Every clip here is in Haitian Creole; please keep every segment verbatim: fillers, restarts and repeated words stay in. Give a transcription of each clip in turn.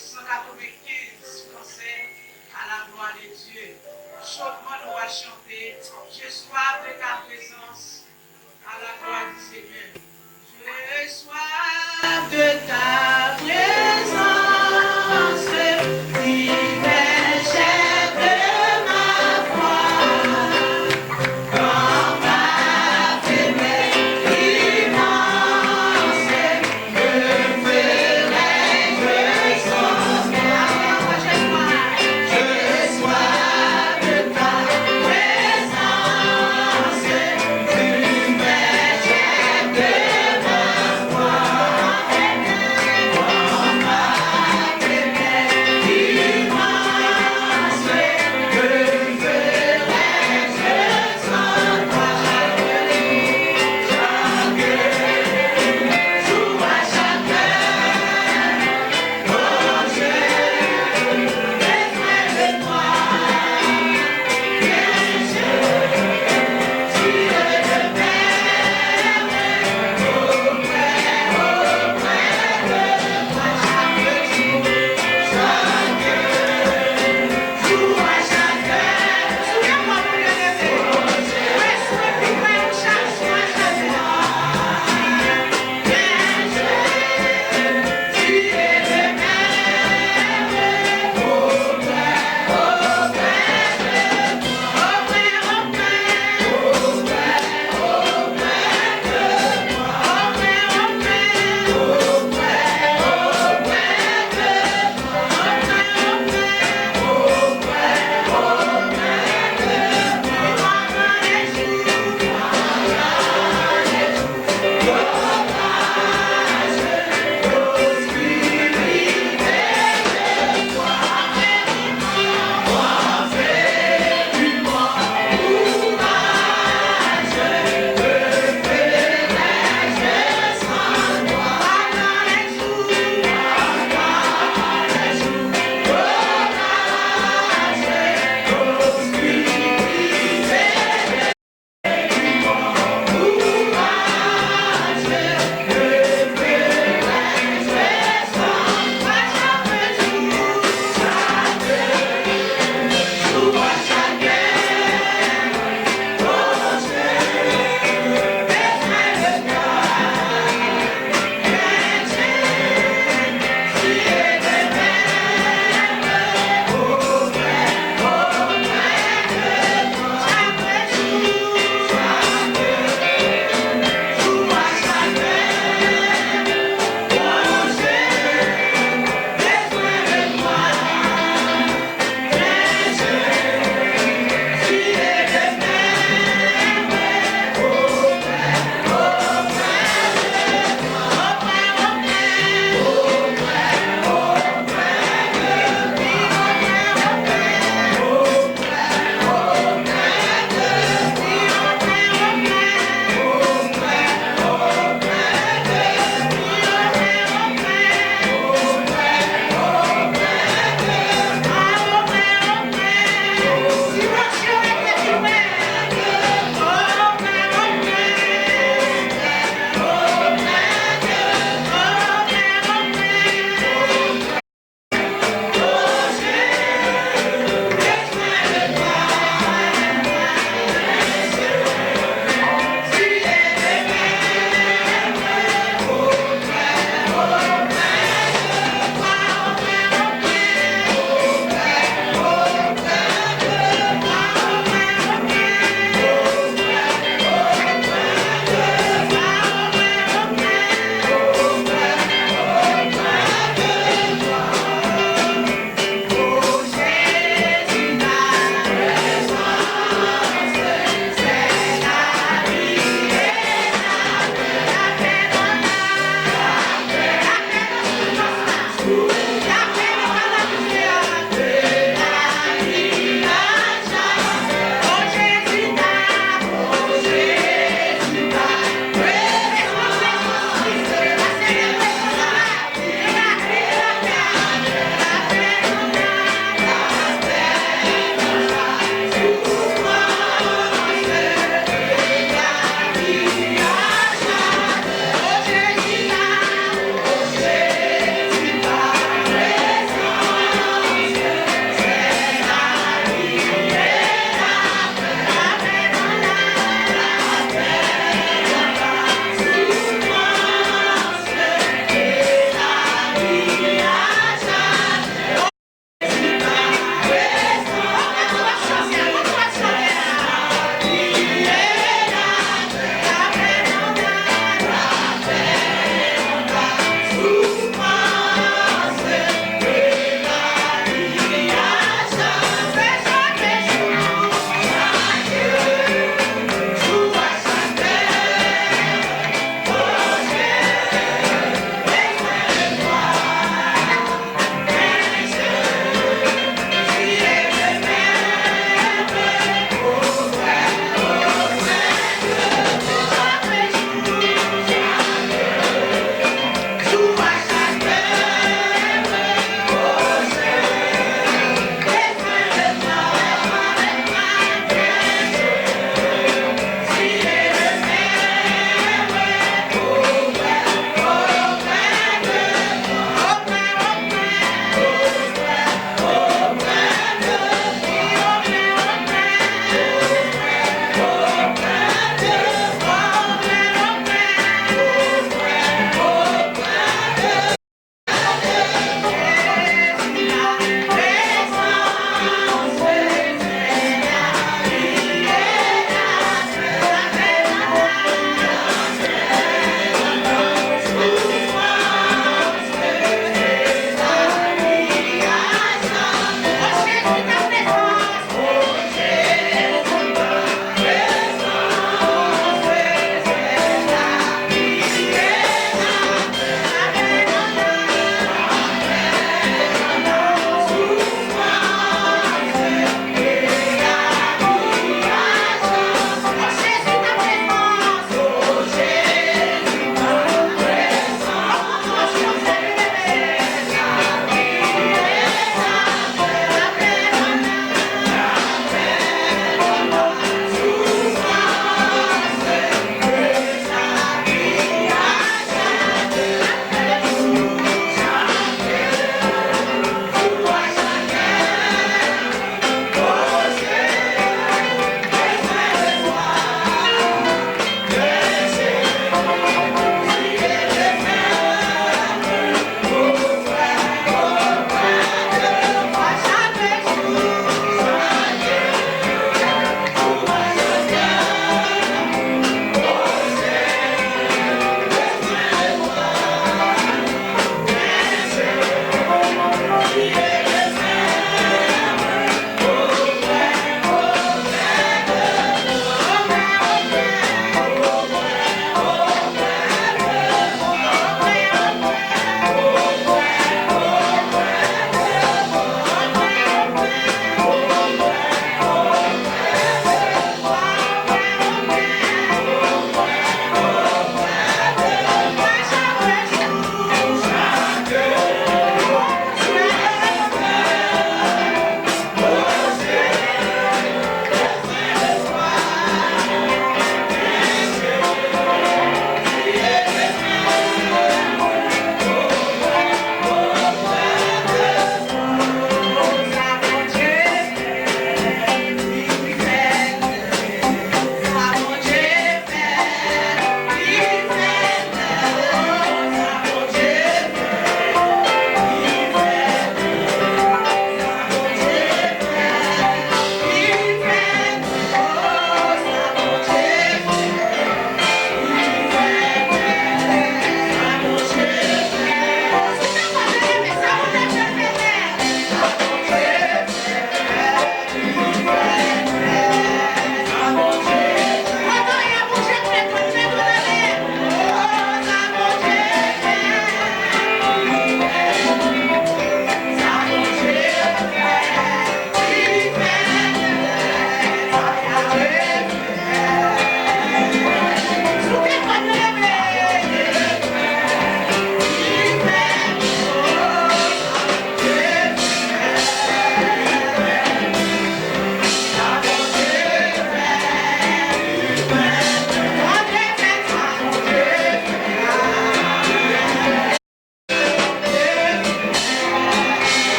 San katrevenkenz fransè, à la gloire de Dieu. Chaudement, nou va chanter, j'ai soif de ta présence, à la gloire du Seigneur. J'ai soif de ta présence, qui m'injecte de ma foi.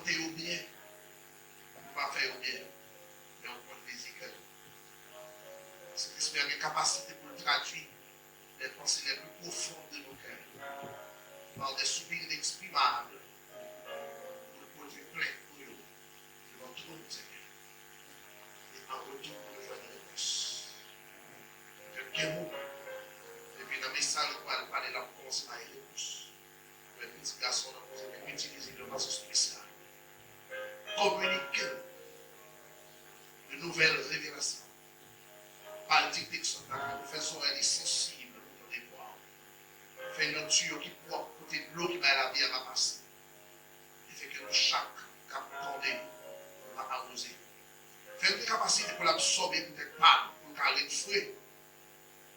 Te yo byen, pou pa fè yo byen, men ou konn dezi kè yo. Sentespri a gen kapasite pou l tradui les pensées les plus profondes de nos cœurs par des soupirs inexprimables, pou l pwodui plent pou yo devan twòn Senyè. E an retou, pou nou jwenn repons. Petèt gen moun, depi nan mesaj ou pral pale la, pou kòmanse bay repons. Men pitit gason nan poze men itilize l yon fason espesyal. Kominike l de nouvèl revelasyon. Pa l dikte sòt la, fè zòrèy li sansib pou tande vwa w. Fè l yon tiyo ki pwòp kote dlo ki bay lavi a ka pase. E fè ke nou chak k ap tande, nou ka awoze. Fè l gen kapasite pou l absòbe poutèt pa l, pou l ka ret fre.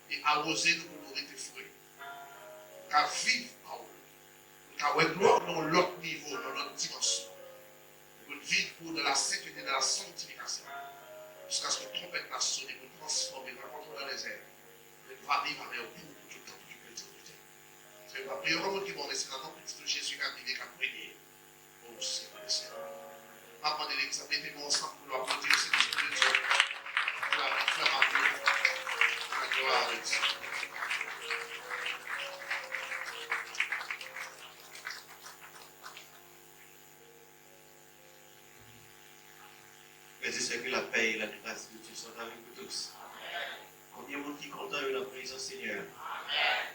E awoze nou pou nou rete fre. Pou n ka viv pawòl. Pou n ka wè glwa w nan yon lòt nivo, nan yon lòt dimansyon. Pou n viv pou ou dans la sainteté, dans la sanctification. Jiskaske twonpèt la sone, pou n transfòme, rankontre w nan lèzè. Pou n va viv avè w pou, pou tout tan, pou tout letènite. Se pa priye yon moun ki bon, men se nan non Pitit ou Jezi k ap viv e k ap renye. O Senyè dè Senyè. M ap mande legliz la mete men ansanm pou nou aplodi le Sentespri de Dye pou lavi frè Mario. La gloire de Dieu. Frè e sè, ke la pè e la gras de Dye swa avèk nou tous. Konbyen moun ki kontan yo nan prezans Senyè a?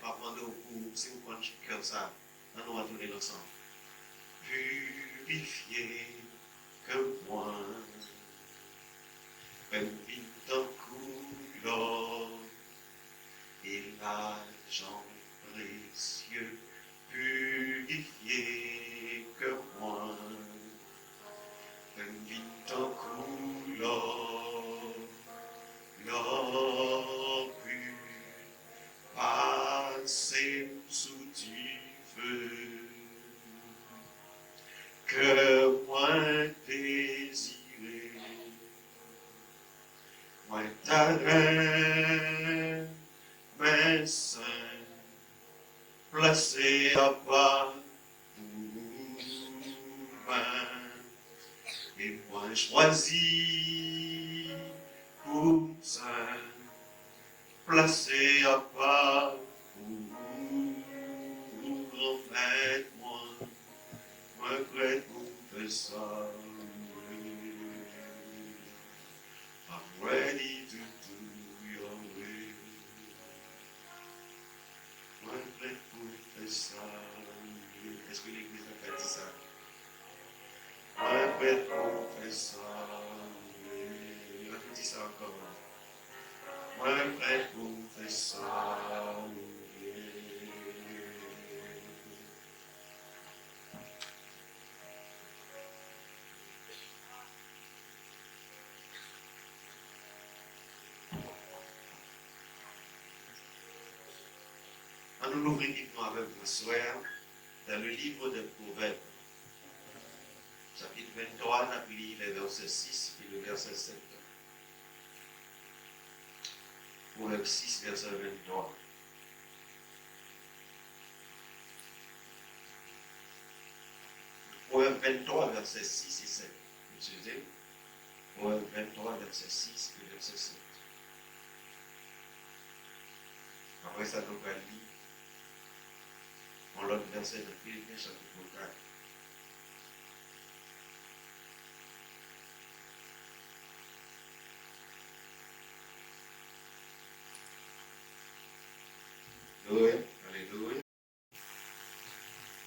M ap mande w pou, si w konn kè sa, ann nou adore l ansanm. Purifie cœur moi, fè m vin tankou lò e lajan presye. Purifie cœur moi, fè m vin tankou lò, lò pur. Pase m sou dife. Kè mwen dezire. Mwen ta renmen sen plase apa pou mwen. E mwen chwazi pou sa plase apa pou ou, Granmèt mwen. Mwen prèt pou m fè sa ou vle. I'm ready to do your will. Mwen prèt pou m fè sa ou vle. Èske legliz la ka di sa? Mwen prèt pou m fè sa ou vle. Ann di sa ankò. Mwen prèt pou m fè sa ou vle. Ann nou louvri Bib nou avè m aswè a, dans le livre des Proverbes, chapitre vingt-trois, n ap li lè vèsè sis epi lè vèsè sèt. Pwovèb sis, vèsè venntwa. Pwovèb venntwa, vèsè sis e sèt. Eskize. Pwovèb venntwa, vèsè sis e vèsè sèt. Apre sa, nou pral li yon lòt vèsè nan Filipyen chapit kat. Alelouya, alelouya.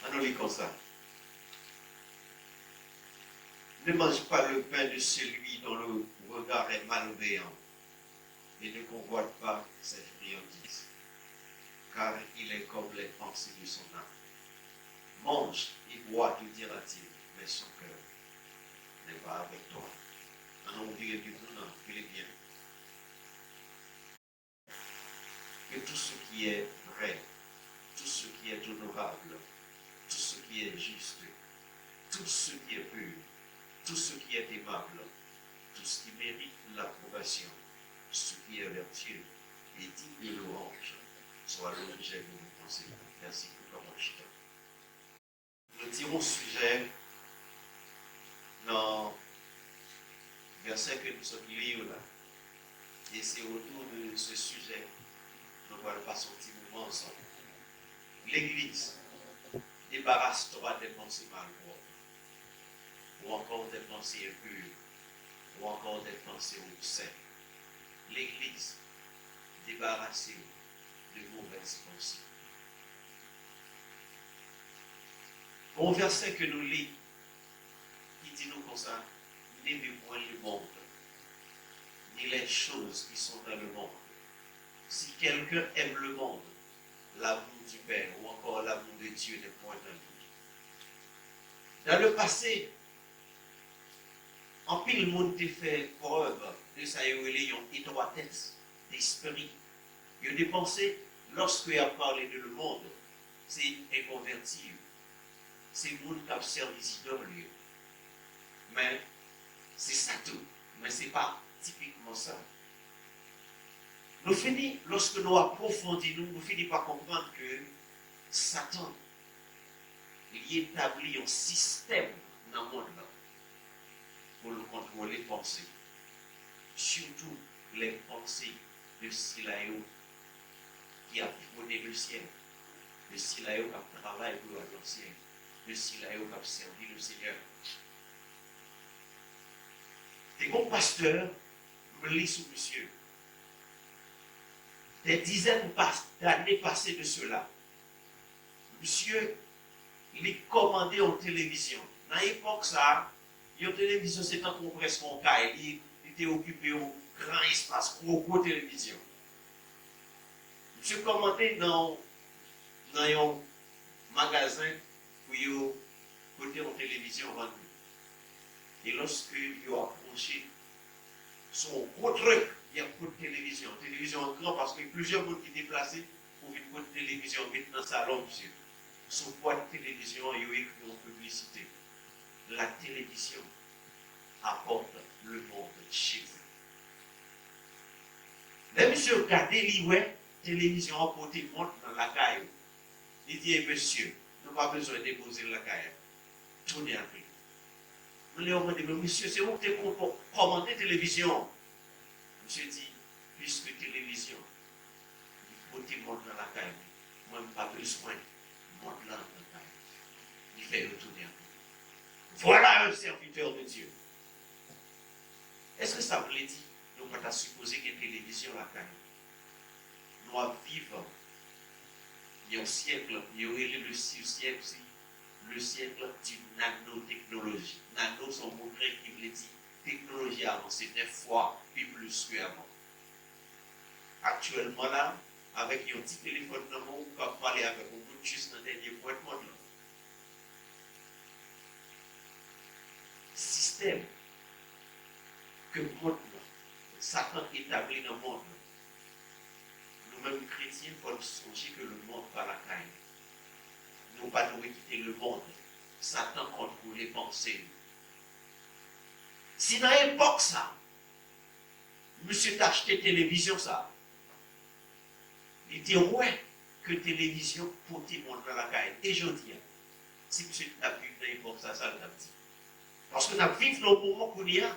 Ann nou li konsa. Ne mange pas le pain de celui dont le regard est malveillant, et ne convoite pas ses friandises, car il est comme les pensées de son âme. Mange et bois, te dira-t-il, mais son cœur n'est pas avec toi. Ann nou vire Bib nou nan Filipyen. Que tout ce qui est vrai, tout ce qui est honorable, tout ce qui est juste, tout ce qui est pur, tout ce qui est aimable, tout ce qui mérite l'approbation, ce qui est vertueux et digne de louange, soit l'objet de vos pensées. Merci pou kòman chita. Nou tire yon sijè Nan vèsè ke nou sot li yo la, e se otou de se sijè nou pral pase yon ti moman ansanm. Legliz, débarrasse-toi des pensées malpropres, ou encore des pensées impures, ou encore des pensées obscènes. Legliz, débarrassez-vous de mauvaises pensées. Gon vèsè ke nou li ki di nou konsa, n'aimez point le monde, ni les choses qui sont dans le monde. Si quelqu'un aime le monde, l'amour du Père ou encore l'amour de Dieu n'est point en vous. Dans le passé, anpil moun te fè prèv de sa yo rele yon etwatès despri. Yo te panse, lòske y ap pale de le monde, se enkonvèti yo. Se moun k ap sèvi zidòl yo. Men, se sa tou, men se pa tipikman sa. Nou fini, lòske nou apwofondi nou, nou fini pa konprann ke Satan, li etabli yon sistèm nan mond lan pou l kontwole panse, sitou les pensées de sila yo ki ap pwone le syèl, de sila yo k ap travay pou yo al nan syèl, de sila yo k ap sèvi le Senyè. Te gon pastè, m li sou misye. Des dizaines pas- d'années passées de cela, misye, li kòmande yon televizyon. Nan epòk sa a, yon televizyon se tankou prèske yon kay. Li, li te okipe yon gran espas, gwo, gwo televizyon. Misye kòmande nan, nan yon magazen pou yo pote yon televizyon vann li. E lòske yo apwoche, se yon gwo trèk, y ap pote televizyon. Televizyon an gran paske plizyè moun ki deplase pou vin pote televizyon, met nan salon misye. Sou bwat televizyon an, yo ekri yon piblisite. La télévision apporte le monde chez vous. Lè misye gade, li wè televizyon an pote mond lan lakay ou. Li di, "E mesye, nou pa bezwen depoze l lakay an. Tounen ak li." Mwen lè yo mande, "Men mesye, se ou ki te kò- kòmande televizyon an?" Misye di, "Piske televizyon li pote mond lan lakay mwen, mwen m pa bezwen mond lan lakay mwen." Li fè yo tounen ak li. Voilà un serviteur de Dieu. Èske sa vle di nou pa ta sipoze gen televizyon lakay nou? Nou ap viv yon syèk, yo rele le si- syèk, si- le syèk di nanotechnologie. Nano se yon mo grèk ki vle di teknoloji avanse nèf fwa pi plis ke avan. Aktyèlman la, avèk yon ti telefòn nan men w, ou ka pale avèk yon moun jis nan dènye pwent mond lan. Sistèm ke mond lan, Satan etabli nan mond lan, nou menm kretyen, fò n sonje ke le monde pa lakay nou. Nou pa dwe kite le monde, Satan kontwole panse nou. Si nan epòk sa, misye t achte televizyon sa, li te wè ke televizyon pote mond lan lakay li. E jodi a, si misye t ap viv nan epòk sa, sa l t ap di? Paske n ap viv nan yon moman kounye a,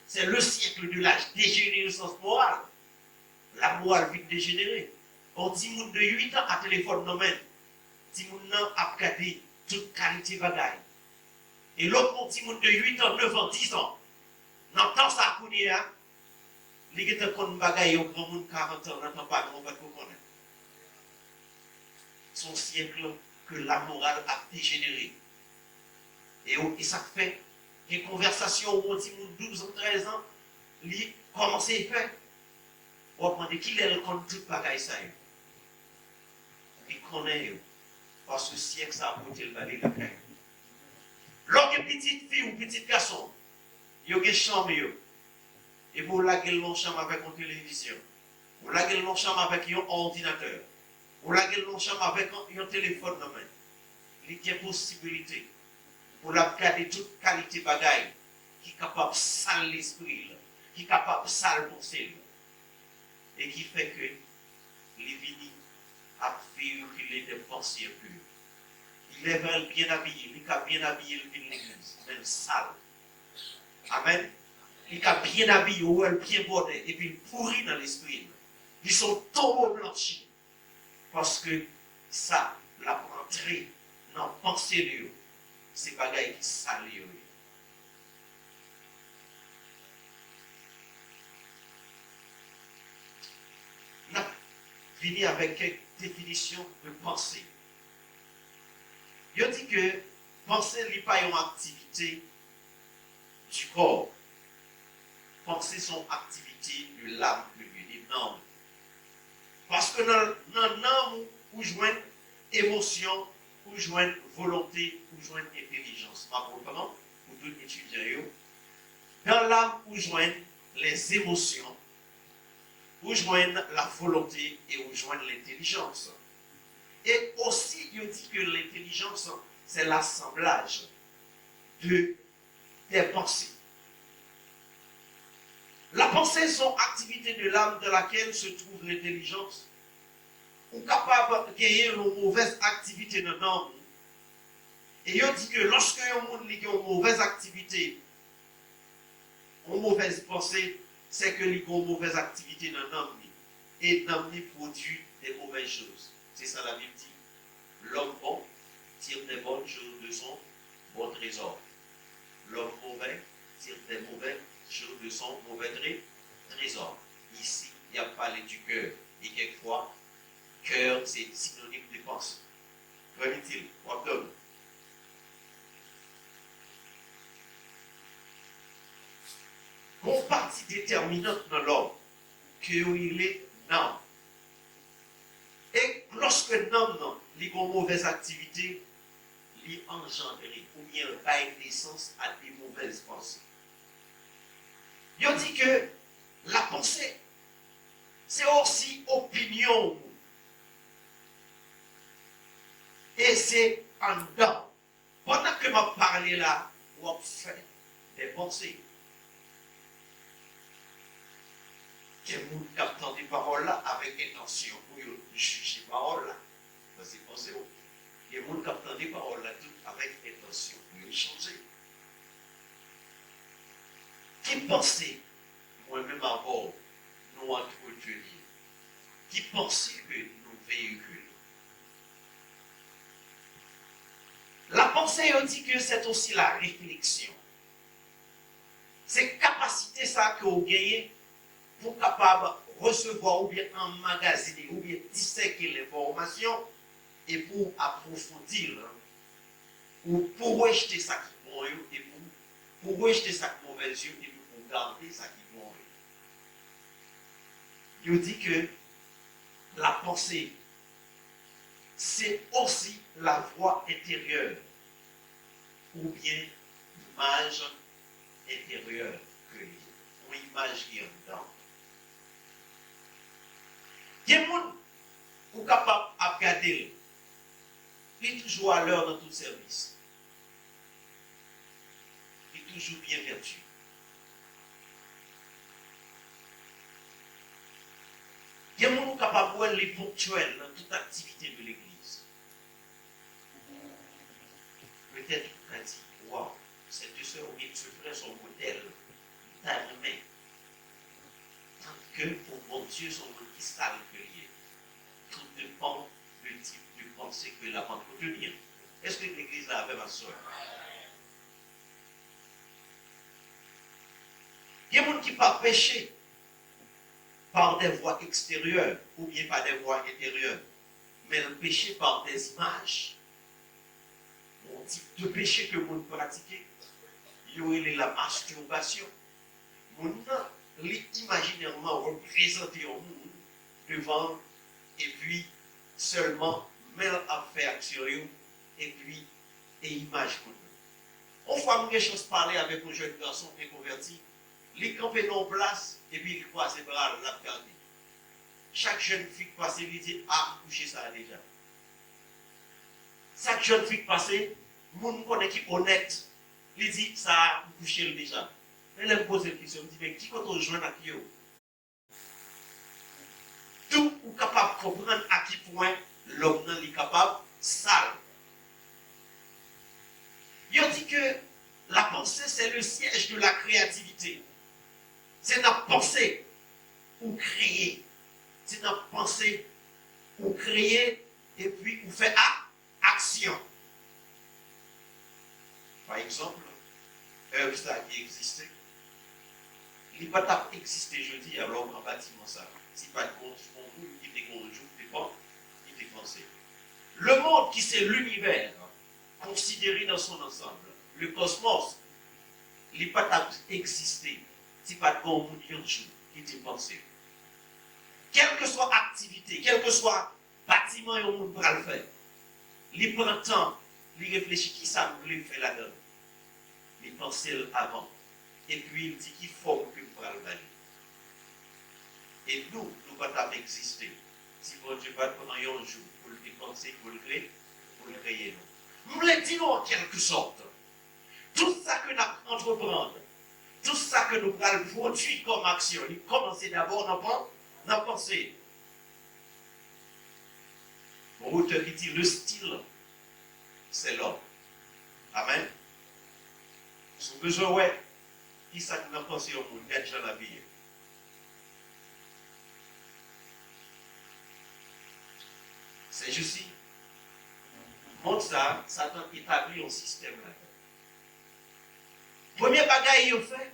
c'est le siècle de la dégénérescence morale. Lamoral vin dejenere. Yon timoun de uit an a telefòn nan men l. Timoun nan ap gade tout kalite bagay. E lè w pran yon timoun de uit an, nèf an, diz an, nan tan sa kounye a, li gentan konn bagay yon granmoun karant an nan tan pa nou an pa t ko konnen. Se yon syèk ke lamoral ap dejenere. E, e sa k fè, gen konvèsasyon ou yon timoun douz an, trèz an, li kòmanse fè. W ap mande kilè l konn tout bagay sa yo. Li konnen yo, paske syèk sa a pote l ba li lakay li. Lè w gen pitit fi ou pitit gason, yo gen chanm yo. Epi w lage l nan yon chanm avèk yon televizyon. Ou lage l nan yon chanm avèk yon òdinatè. Ou lage l nan yon chanm avèk yon, yon telefòn nan men. Li gen posibilite pou l ap gade tout kalite bagay ki kapab sal lespri l, ki kapab sal panse l. E ki fè ke li vini ap veyikile de panse enpi. Li lè vè l byen abiye, li ka byen abiye, l vin legliz, men l sal. Amèn. Li ka byen abiye, ou wè l byen bòdè, epi l pouri nan lespri l. Li se yon tonbo blanchi. Paske sa l ap rantre nan panse li yo, se bagay ki sal yo ye. N ap vini avèk kèk definisyon de panse. Yo di ke panse li pa yon aktivite du corps. Panse se yon aktivite de l'âme ke li ye, de nanm. Paske nan, nan nanm ou, ou jwenn emosyon, ou jwenn volonte, ou jwenn entèlijans. M ap reprann pou tout etidyan yo. Dans l'âme, ou jwenn les émotions, ou jwenn la volonté et ou jwenn l'intelligence. Et aussi, yo di ke l'intelligence, c'est l'assemblage de tes pensées. La pensée, c'est une activité de l'âme dans laquelle se trouve l'intelligence. Ou kapab genyen yon movèz aktivite nan nanm ou. E yo di ke lòske yon moun li gen yon movèz aktivite, yon movèz panse, se ke li gen yon movèz aktivite nan nanm li. E nanm li pwodui de movèz choz. Se sa Labib di. L'homme bon tire des bonnes choses de son bon trésor. L'homme mauvais tire des mauvaises choses de son mauvais tré- trésor. Isi, y ap pale du cœur. E kèkfwa, cœur se sinonim de panse. Trè itil, w ap tann. Gon pati detèminant nan lòm ke yo rele nanm. E lòske nanm nan, li gon movèz aktivite, li anjandre oubyen l bay nesans a de movèz panse. Yo di ke la panse, se osi opinyon ou. E se anndan. Pandan ke m ap pale la, w ap fè de panse. Gen moun k ap tande pawòl la avèk entansyon pou yo jije pawòl la. Sa se panse w. Gen moun k ap tande pawòl la tou avèk entansyon pou yo chanje. Ki panse mwen menm avè w nou antreteni? Ki panse ke nou veyikile? La panse, yo di ke c'est aussi la réflexion. Se kapasite sa ke w genyen pou w kapab resevwa oubyen anmagazine oubyen disèke lenfòmasyon e pou w apwofondi l, ou pou w rejte sa ki bon yo e pou, pou w rejte sa ki movèz yo epi pou w gade sa ki bon yo. Yo di ke la panse se osi la vwa enteryè oubyen imaj enteryè ke li ye. Yon imaj ki anndan. Gen moun, ou kapab ap gade l, li toujou alè nan tout sèvis. Li toujou byen vèti. Gen moun ou kapab wè li ponktyèl nan tout aktivite de legliz. Petèt ou ka di, waw, sè de sè oubyen se frè se yon modèl m ta renmen. Tanke pou Bondye se yon moun ki sal ke li ye. Tout depann de tip de panse ke l ap antreteni an. Èske legliz la avè m aswè? Gen moun ki pa peche par des voies extérieures oubyen pa des voies intérieures, men l peche par des images. Yon tip de peche ke moun pratike, yo rele la masturbasyon. Moun nan, li imajinèman reprezante yon moun devan l, epi sèlman men l ap fè aksyon yo, epi e imaj moun nan. Yon fwa m gen chans pale avèk yon jèn gason byen konvèti, li kanpe nan yon plas, epi li kwaze bra l, l ap gade. Chak jèn fi k pase, li di, a, m kouche sa a deja. Chak jèn fi k pase, moun m konnen ki onèt, li di, sa a, m kouche l deja. Men lè m poze l kesyon, m di, men ki kote w jwenn ak yo? Tou, ou kapab konprann a ki pwen lòm nan li kapab sal. Yo di ke La pensée, c'est le siège de la créativité. Se nan panse ou kreye. Se nan panse ou kreye, epi ou fè a, aksyon. Pa egzanp, èv sa ki egziste, li pa t ap egziste jodi a, lè w pran batiman sa, si pa t gon, gon moun ki te gon jou ki te pan-, ki te panse. Le monde, qui c'est l'univers, considéré dans son ensemble, le cosmos, li pa t ap egziste si pa t gon moun yon jou ki te panse. Kèlkeswa aktivite, kèlkeswa batiman yon moun pral fè, li pran tan, li reflechi kisa m vle fè ladan l. Li panse l avan. Epi l di ki fòm ke m pral ba li. E nou, nou pa t ap egziste si Bondye pa t pran yon jou pou l te panse, pou l kreye, pou l kreye nou. M vle di nou an kèlke sòt, tout sa ke n ap antreprann, tout sa ke nou pral pwodui kòm aksyon, li kòmanse dabò nan pan-, nan panse. Gon otè ki di, le style, c'est l'homme. Amèn. Si w bezwen wè kisa k nan panse yon moun, gad jan l abiye. Sèjousi, mond sa, Satan etabli yon sistèm ladan. Premye bagay yo fè,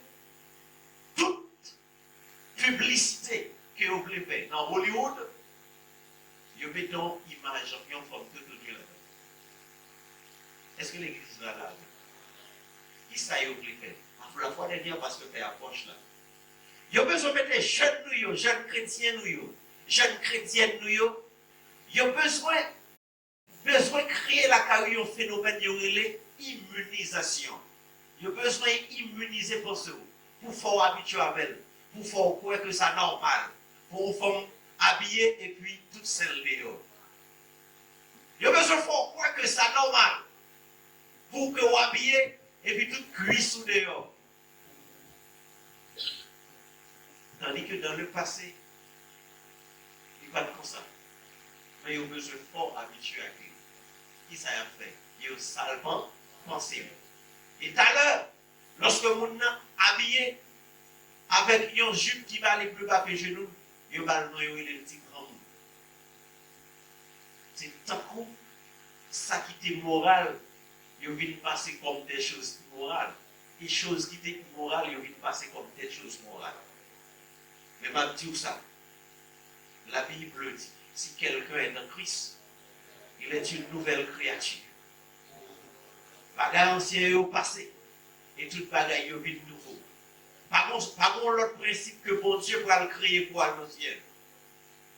tout piblisite ke yo vle fè nan Hollywood, yo mete yon imaj, yon fanm tout nui ladan. Èske legliz la la? Kisa yo vle fè? Lafwa dènyè, pastè fè apwòch la. Yo bezwen mete jèn nou yo, jèn kretyen nou yo, jèn kretyèn nou yo, yo bezwen, bezwen kreye lakay yo yon fenomèn yo rele iminizasyon. Yo bezwen iminize panse w pou fè w abitye avè l, pou fè w kwè ke sa nòmal pou yon fanm abiye epi tout sèl deyò. Yo bezwen fè w kwè ke sa nòmal pou ke w abiye epi tout kwis ou deyò. Tandis ke dans le passé, li pa t konsa. Men yo bezwen fè w abitye ak li. Kisa y ap fè? Yo sal pan-, panse w. E talè, lòske moun nan abiye avèk yon jip ki ba li pli ba ke jenou, yo ba l non, yo rele l ti granmoun. Se tankou sa ki te moral, yo vin pase kòm de choz imoral, e choz ki te imoral, yo vin pase kòm de choz moral. Men m ap di w sa, la Bible dit, si quelqu'un est en Christ, il est une nouvelle créature. Bagay ansyen yo pase, e tout bagay yo vin nouvo. Pa gon, pa gon lòt prensip ke Bondye pral kreye pou al nan syèl.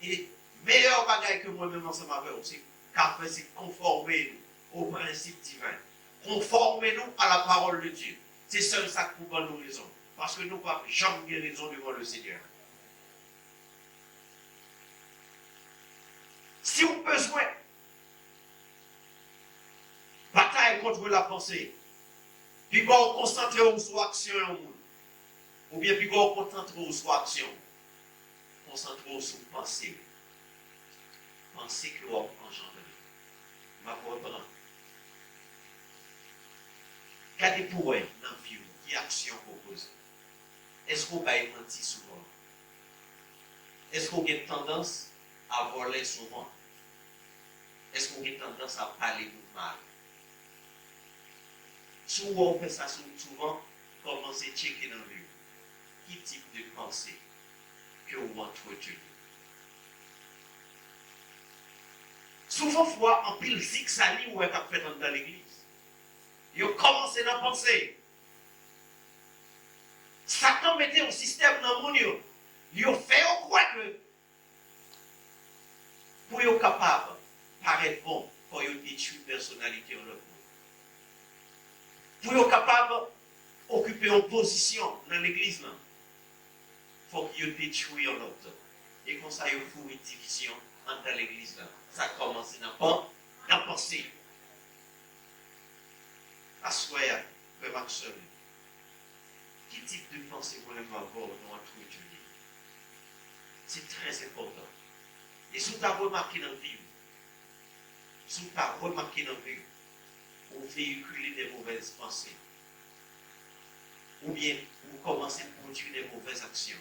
E meyè bagay ke mwen menm ansanm avè w, se ka fè, se konfòme nou o prensip diven. Konfòme nou a la parole de Dieu. Se sèl sa k pou ban nou rezon. Paske nou p ap janm gen rezon devan le Seigneur. Si w bezwen batay kont la panse, piga w konsantre w sou aksyon yon moun. Oubyen piga w konsantre w sou aksyon w. Konsantre w sou panse w. Panse ke w ap anjandre. M ap reprann. Gade pou w wè nan vi w ki aksyon ke w poze. Èske w bay manti souvan? Èske w gen tandans a vòlè souvan? Èske w gen tandans a pale moun mal? Si w wè w fè sa sou, souvan, kòmanse tcheke nan vi w. Ki tip de panse ke w antreteni? Souvan fwa, anpil zigzani w wè k ap fèt anndan legliz, yo kòmanse nan panse. Satan mete yon sistèm nan moun yo. Yo fè yo kwè ke pou yo kapab parèt bon, fò yo detwi pèsonalite yon lòt moun. Pou yo kapab okipe yon pozisyon nan legliz lan, fòk yo detwi yon lòt. E konsa, yo foure divizyon anndan legliz lan. Sa kòmanse nan pan-, nan panse. Aswè a, frè m ak sè m, ki tip de panse mwen menm avè w nou antreteni? Se trè enpòtan. E si w ta remake nan vi w, si w ta remake nan vi w, ou veyikile de movèz panse, Oubyen ou kòmanse pwodui de movèz aksyon.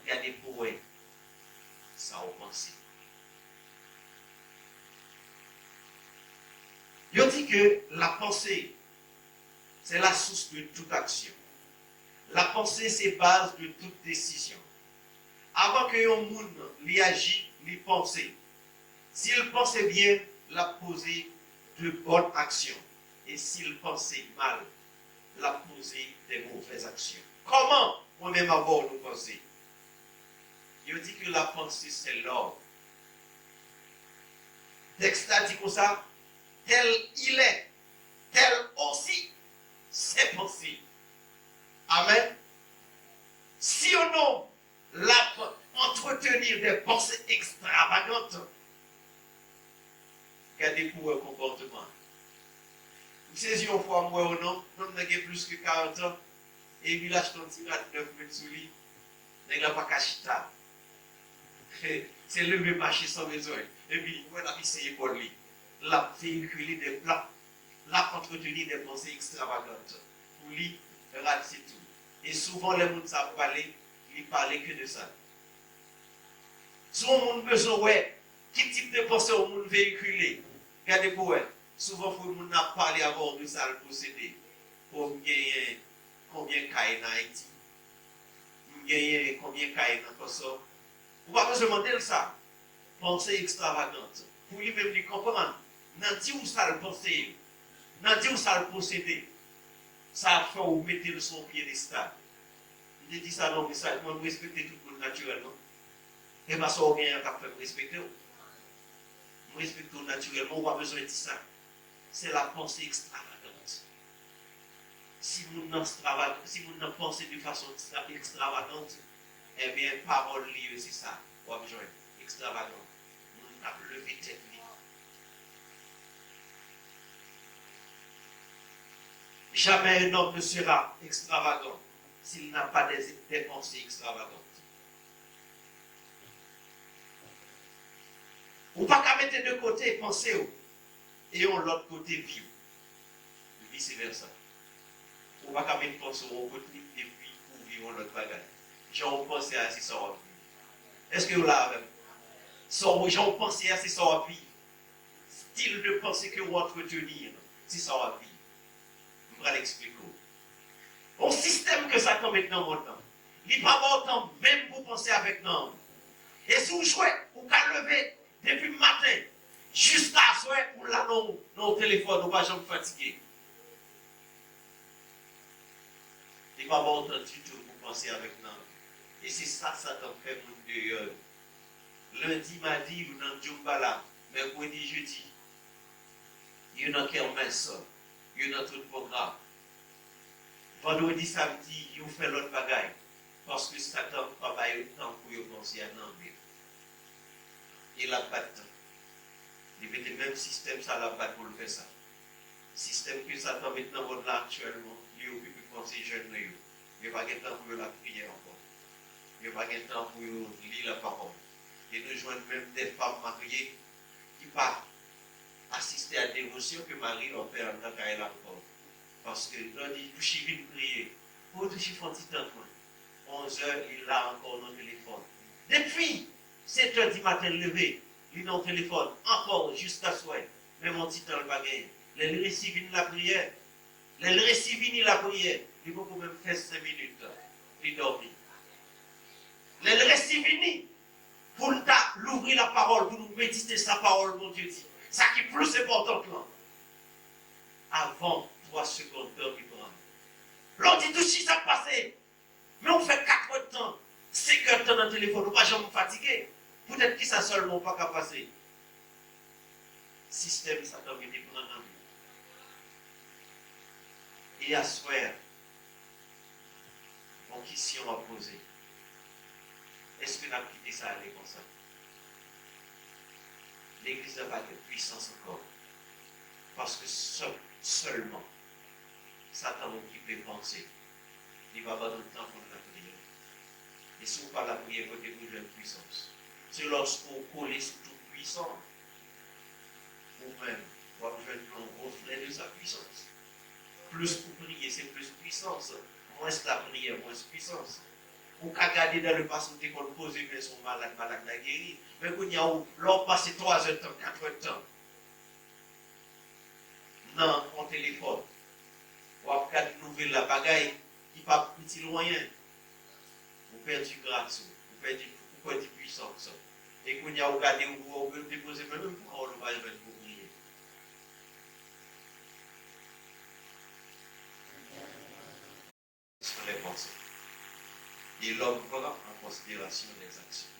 Gade pou w wè sa w panse. Yo di ke la pensée, c'est la source de toute action. La pensée, c'est base de toute décision. Avan ke yon moun li aji, li panse. Si l panse byen, l ap poze de bòn aksyon. E si l panse mal, l ap poze de movèz aksyon. Kòman mwen menm avè w nou panse? Yo di ke la pensée, c'est l'ordre. Tèks la di konsa, tel il est, tel aussi ses pensées. Amen. Si yon nonm l ap antreteni de panse ekstravagant, gade pou wè konpòtman. M sezi yon fwa m wè yon nonm, nonm nan gen plis ke karant an, epi l achte yon ti rad nèf met sou li, nèg la pa ka chita. Se leve mache san bezwen. Epi, ou wè l ap eseye bòl li. L ap veyikile de, l ap, l ap antreteni de panse ekstravagant. Pou li, rad se tou. E souvan, lè moun sa ap pale, li pale ke de sa. Si yon moun bezwen wè ki tip de panse yon moun veyikile, gade pou wè. Souvan, fò moun nan ap pale avè w de sa l posede. Pou m genyen konbyen kay nan Ayiti? M genyen konbyen kay nan Kòsò? Ou pa bezwen mande l sa. Panse ekstravagant. Pou li menm, li konprann. Nan di w sa l panse yo. Nan di w sa l posede. Sa ap fè w mete l sou yon pyedestal. M te di sa nan yon mesaj, mwen, m respekte tout moun natirèlman. E pa sa w genyen an k ap fè m respekte w. M respekte w natirèlman, ou pa bezwen di sa. C'est la pensée extravagante. Si moun nan strava-, si moun nan panse de fason ekstra-, ekstravagant, ebyen, pawòl li yo, se sa w ap jwenn, ekstravagant. Moun k ap leve tèt li. Jamais un homme ne sera extravagant s'il n'a pas des, des pensées extravagantes. Ou pa ka mete de kote panse w e yon lòt kote vi w. Vice versa. Ou pa ka met panse w yon kote epi ou viv yon lòt bagay. Jan w panse a, se sa w ap viv. Èske w la avè m? Sa w, jan w panse a, se sa w ap viv. Stil de panse ke w antreteni an, se sa w ap viv. M pral eksplike w. Yon sistèm ke Satan met nan mond lan, li pa ba w tan menm pou panse avèk nanm ou. E si w jwe, ou ka leve depi maten jiska aswè, ou la nan, nan yon telefòn, ou pa janm fatige. Li pa ba w tan ditou pou panse avèk nanm. E se sa Satan fè moun deyò yo. Lendi, madi, yo nan djombala. Mèkredi, jedi, yo nan kèmès. Yo nan tout pwogram. Vandredi, samdi, yo fè lòt bagay. Paske Satan pa ba yo tan pou yo panse a nanm yo. E l ap bat tan. Li mete menm sistèm sa, l ap bat pou l fè sa. Sistèm ke Satan met nan mond la aktyèlman, li okipe panse jèn nou yo. Yo pa gen tan pou yo lapriyè ankò. Yo pa gen tan pou yo li lapawòl. E nou jwenn menm de fanm marye ki pa asiste a devosyon ke mari yo fè anndan kay la ankò. Paske lè w di, "Touchi, vin priye." "O, Touchi, fè yon ti tan pou mwen." Onzè, li la ankò nan telefòn. Depi sèt è di maten, l leve, li nan telefòn ankò jiska swè. Menm yon ti tan l pa genyen. Lè l resi vin lapriyè, lè l resi vini lapriyè, li poko menm fè senk minit, li dòmi. Lè l resi vini, pou n ta louvri lapawòl, pou nou medite sa pawòl Bondye di. Sa ki plis enpòtan lan. Avan twa segonn, dòmi pran l. Lè w di, "Touchi, sa k pase?" Men w fè kat è tan, senk è tan nan telefòn, ou pa janm fatige. Poutèt kisa sèlman w pa ka pase? Sistèm Satan mete pran nan men w. E aswè a, yon kesyon w ap poze. Èske n ap kite sa ale konsa? Legliz la pa gen pwisans ankò. Paske sèl, sèlman, Satan okipe panse. Li pa ban nou tan pou n lapriyè. E si w pa lapriyè, kote pou w jwenn pwisans? Se lòske w kole sou Toupwisan, ou menm, w ap jwenn yon reflè de sa pwisans. Plis ou priye, se plis pwisans Mwens lapriyè, mwens pwisans. Ou ka gade nan le pase, ou te konn poze men sou yon malad, malad la geri. Men kounye a, ou, lè w pase twa zè tan, kat è tan nan yon telefòn, w ap gade nouvèl la, bagay ki p ap itil ou anyen. Ou pèdi gras ou, ou pèdi, ou pèdi pwisans ou. E kounye a, ou gade, ou, ou, ou depoze men, menm pawòl ou pa jwenn pou priye. Sont les pensées. Et l'homme prend en considération les actions.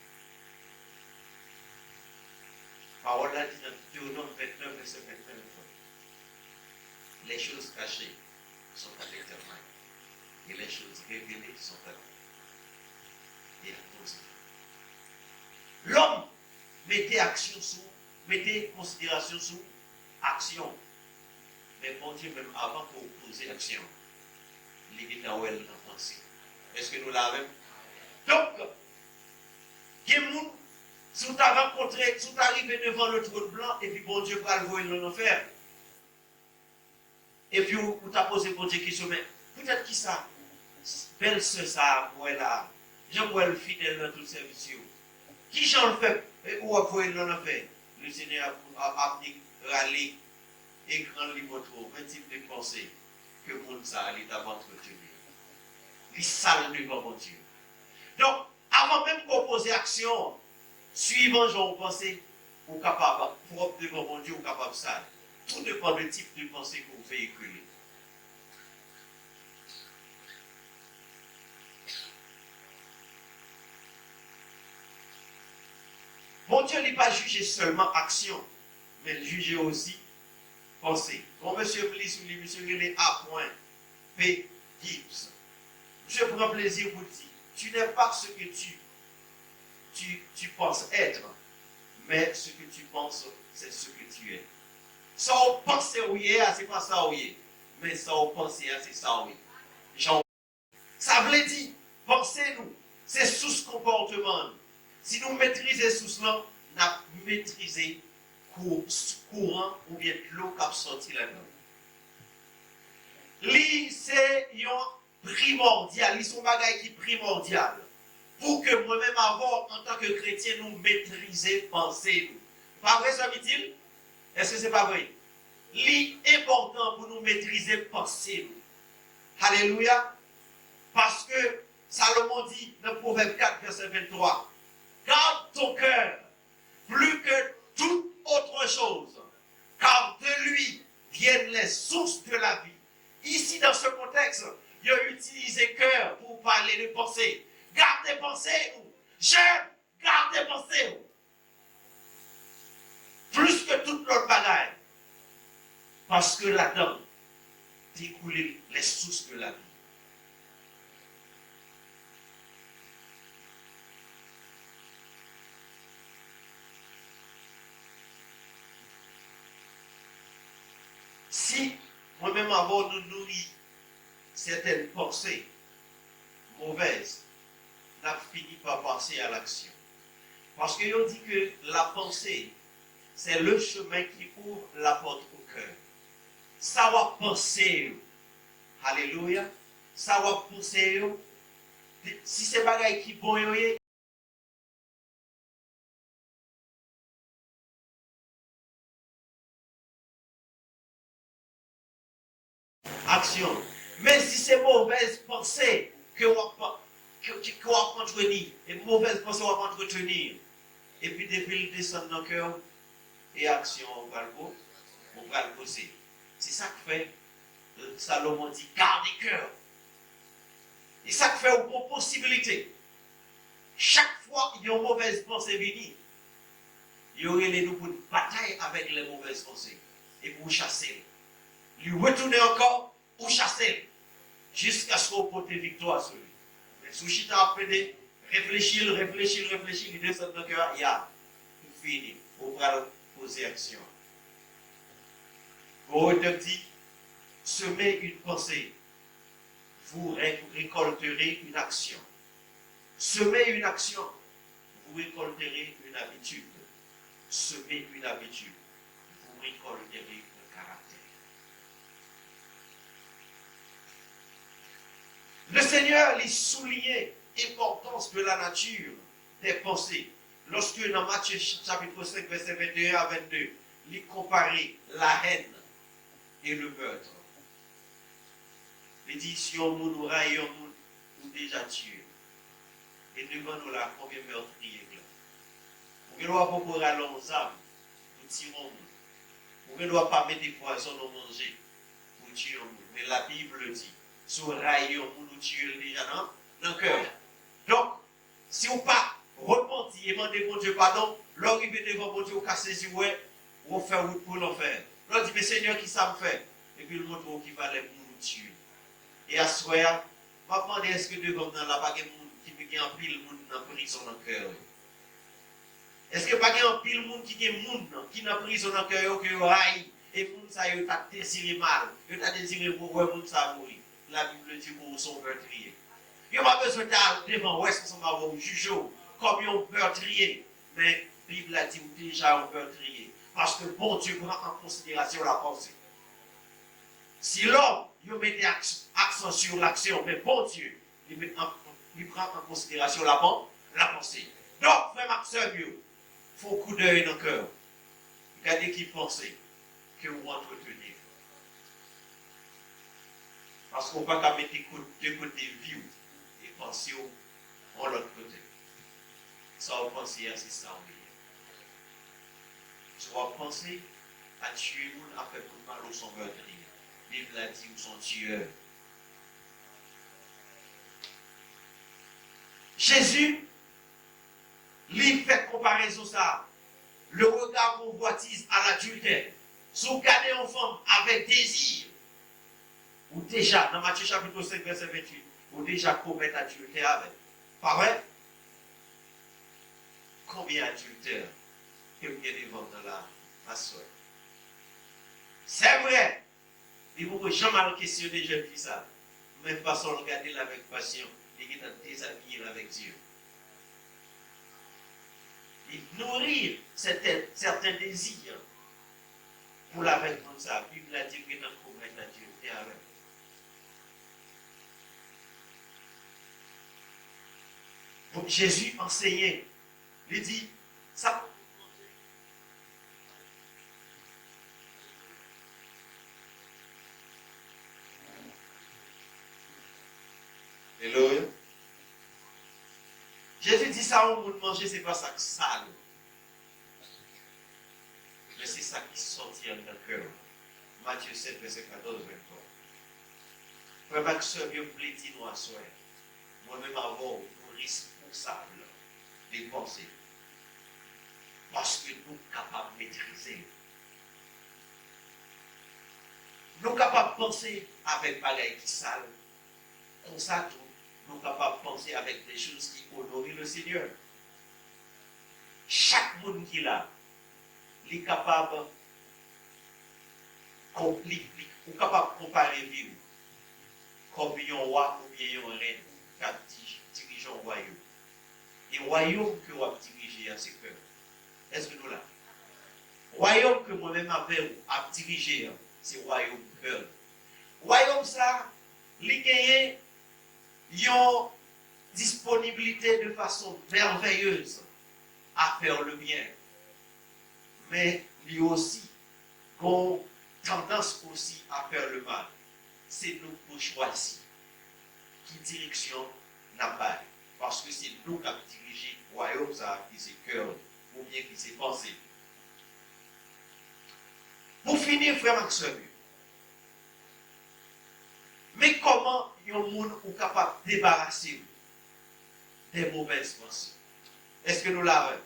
Pawòl la di nan Deutéronome vennèf, vèsè vennèf, les choses cachées sont à l'Éternel, et les choses révélées sont à l'homme. Et à nos yeux. Lòm mete aksyon sou, mete konsiderasyon sou aksyon. Men Bondye menm, avan ke w poze aksyon, li gentan wè l nan panse. Èske nou la avè m? Donk, gen moun, si w ta rankontre, si w ta rive devan le trône blanc, epi Bondye pral voye l nan lanfè. Epi w, ou ta poze Bondye kesyon, men poutèt kisa bèl sè sa a m wè la, jan m wè l fidèl nan tout sèvis yo, kijan l fè, e, ou ap voye l nan lanfè? Le Seigneur ap, ap, ap di, rale ekran li montre w, men tip de panse ke moun sa a li t ap antreteni. Li sal devan Bondye. Donk, avan menm ke w poze aksyon an, suivan jan w panse, ou kapab pwòp devan Bondye, ou kapab sal. Tout depann de tip de panse ke w veyikile. Bondye, li pa jije sèlman aksyon, men l jije osi panse. Gon mesye m li sou li, misye rele Apwen P. Gibbs. Misye pran plezi pou l di, tu n'es pas ce que tu, tu, tu penses être, mais ce que tu penses, c'est ce que tu es. Sa w panse w ye a, se pa sa w ye, men sa w panse a, se sa w ye. Jan w Sa vle di, panse nou se sous konpòtman nou. Si nou metrize sous lan, n ap metrize kou-, kouran oubyen dlo k ap sòti ladan l. Li se yon primòdyal, li se yon bagay ki primòdyal pou ke mwen menm avè w, antanke kretyen, nou metrize panse nou. Pa vre, sè Mitil? Èske se pa vre? Li enpòtan pou nou metrize panse nou. Alelouya! Paske Salomon di nan Pwovèb kat, vèsè venntwa, garde ton cœur plus que toute autre chose, car de lui viennent les sources de la vie. Isi, dans ce contexte, yo itilize kè pou pale de panse. Gade panse ou, jèn, gade panse ou. Plis ke tout lòt bagay. Paske ladan l dekoule les sources de la vie. Si mwen menm avè w nou nouri sètèn panse movèz, n ap fini pa pase a laksyon. Paske yo di ke la pensée, c'est le chemin qui ouvre la porte au cœur. Sa w ap panse yo, alelouya, sa w ap panse yo, si se bagay ki bon yo ye, aksyon. Men si se movèz panse ke w ap, ke, ke, ke w ap antreteni, e movèz panse w ap antreteni, epi depi l desann nan kè w, e aksyon an ou pral po-, ou pral poze. Se sa k fè, euh, Salomon di, gade kè w. E sa k fè ou gon posibilite. Chak fwa yon movèz panse vini, yo rele nou pou n batay avèk les mauvaises pensées. E pou w chase l. Li retounen ankò, ou chase l. Jiskaske w pote viktwa sou li. Men si w chita ap plede reflechi l, reflechi l, reflechi l, li desann nan kè a, ya, ou fini. Ou pral poze aksyon. Proverb di, semez une pensée, vous ré-, récolterez une action. Semez une action, vous récolterez une habitude. Semez une habitude, vous récolterez un caractère. Le Seigneur li souliye enpòtans de la nature des pensées. Lorsque dans Matthieu chapitre cinq, verset vingt et un à vingt-deux, li konpare la haine et le meurtre. Li di, si yon moun ou rayi yon moun, ou deja tiye. E devan nou la, konbyen mètriye k la? Ou gen dwa poko rale yon zam pou tiye yon moun. Ou gen dwa pa mete pwazon nan manje pou tiye yon moun. Men la Bible di, si w rayi yon moun, ou tiye l deja nan, nan kè w. Donk, si w pa repanti e mande Bondye padon, lè w rive devan Bondye, ou ka sezi wè, ou fè wout pou lanfè. Lè w di, men Senyè, kisa m fè? Epi l montre w ki valè moun ou tiye. E aswè a, m ap mande, èske devan m nan la, pa gen moun ki gen anpil moun nan prizon nan kè yo? Èske pa gen anpil moun ki gen moun ki nan prizon nan kè yo, ke yo rayi, e moun sa yo ta dezire mal, yo ta dezire pou wè moun sa mouri? La Bible di ke w se yon mètriye. Yo pa bezwen ta al devan wès ansanm avè w, jije w kòm yon mètriye. Men Bib la di w deja yon mètriye. Paske Bondye pran an konsiderasyon la panse. Si lòm, yo mete aks- aksan sou laksyon, men Bondye, li met an- li pran an konsiderasyon la pen- la panse. Donk, frè m ak sè m yo, fè yon koudèy nan kè w. Gade ki panse ke w antreteni. Paske w pa ka mete kout- de kote vi w e panse w yon lòt kote. Sa w panse a, se sa w ye. Si w ap panse a tiye moun, ap fè moun mal, ou se yon mètriye. Bib la di ou se yon tiyè. Jezi, li fè konparezon sa a. Le regard convoitise à l'adultère. Si w gade yon fanm avèk dezi, ou deja, nan Matye chapit senk, vèsè venntuit, ou deja komèt adiltè avè l. Pa vre? Konbyen adiltè ke m gen devan m nan la, aswè? Se vre, li poko janm al kesyone jèn fi sa, men fason l gade l avèk pasyon, li gentan dezabiye l avèk zye. Li nouri sèten, sèten dezi pou l avèk moun sa. Bib la di l gentan komèt adiltè avè l. Donk, Jezi anseye, li di, sa Hello. Jezi di sa yon moun manje, se pa sa k sal ou, men se sa ki sòti anndan kè w. Matye sèt, vèsè katòz, venntwa. Frè m ak sè m yo, m vle di nou aswè, mwen menm avè w, nou responsab de panse nou. Paske nou kapab metrize yo. Nou kapab panse avèk bagay ki sal, konsa tou, nou kapab panse avèk de choz ki onore le Senyè. Chak moun ki la, li kapab, kon- li, li, ou kapab konpare vi w kòm yon wa oubyen yon rèn k ap di- dirije yon wayòm. E wayòm ke w ap dirije a, se kè w. Èske nou la? Wayòm ke mwen menm avè w ap dirije a, se wayòm kè w. Wayòm sa, li genyen yon disponibilite de fason mèvèyez à faire le bien. Men li osi gon tandans osi à faire le mal. Se nou k pou chwazi ki direksyon n ap bay. Paske se nou k ap dirije wayòm sa a ki se kè nou, oubyen ki se panse nou. Pou fini, frè m ak sè m yo, men kòman yon moun ou kapab debarase w de movèz panse? Èske nou la avè m?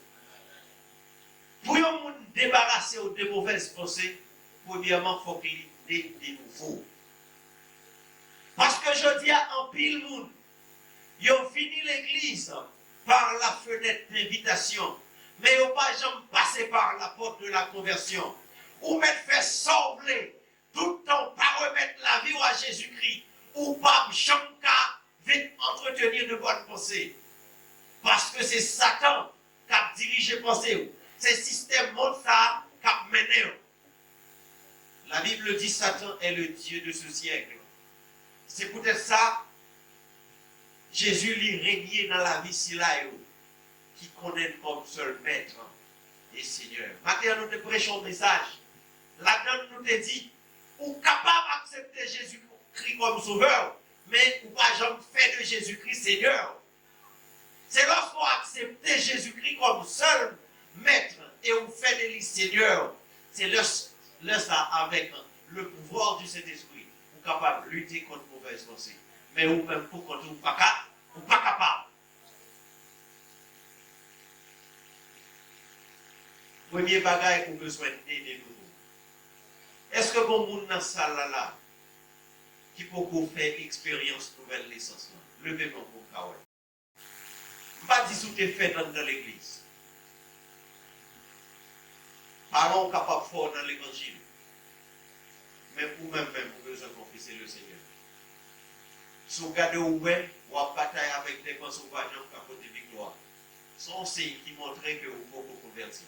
Pou yon moun debarase w de movèz panse, premyèman, fòk li ne de nouvo. Paske jodi a, anpil moun, yo vini legliz par la fenêtre d'invitation, men yo pa janm pase par la porte de la conversion. Ou mèt fè sa w vle, toutan w pa remèt lavi w a Jezikri, ou p ap janm ka vin antreteni de bòn panse. Paske se Satan k ap dirije panse w. Se sistèm mond sa a k ap mennen w. La Bible dit Satan est le dieu de ce siècle. Se poutèt sa, Jezi li renye nan lavi sila yo ki konnen l kòm sèl Mèt e Senyè. Maten an, nou te preche yon mesaj. Ladan l, nou te di, ou kapab aksepte Jezikri kòm Sovè w, men ou pa janm fè de Jezikri Senyè w. Se lòske w aksepte Jezikri kòm sèl Mèt e ou fè de li Senyè w, se lè, lè sa, avèk le pouvoir du Saint-Esprit, ou kapab lite kont movèz panse. Men ou menm pou kont ou, ou pa ka, ou pa kapab. Premye bagay, ou bezwen ne de nouvo. Èske gon moun nan sal la la ki poko fè eksperyans nouvèl nesans lan? Leve men w pou m ka wè. M pa di si w te fèt anndan legliz. Paran w kapab fò w nan levanjil. Men ou menm menm, ou bezwen konfese le Senyè. Si w gade w wè, w ap batay avèk de panse w pa janm ka pote viktwa. Se yon siy ki montre ke ou poko konvèti.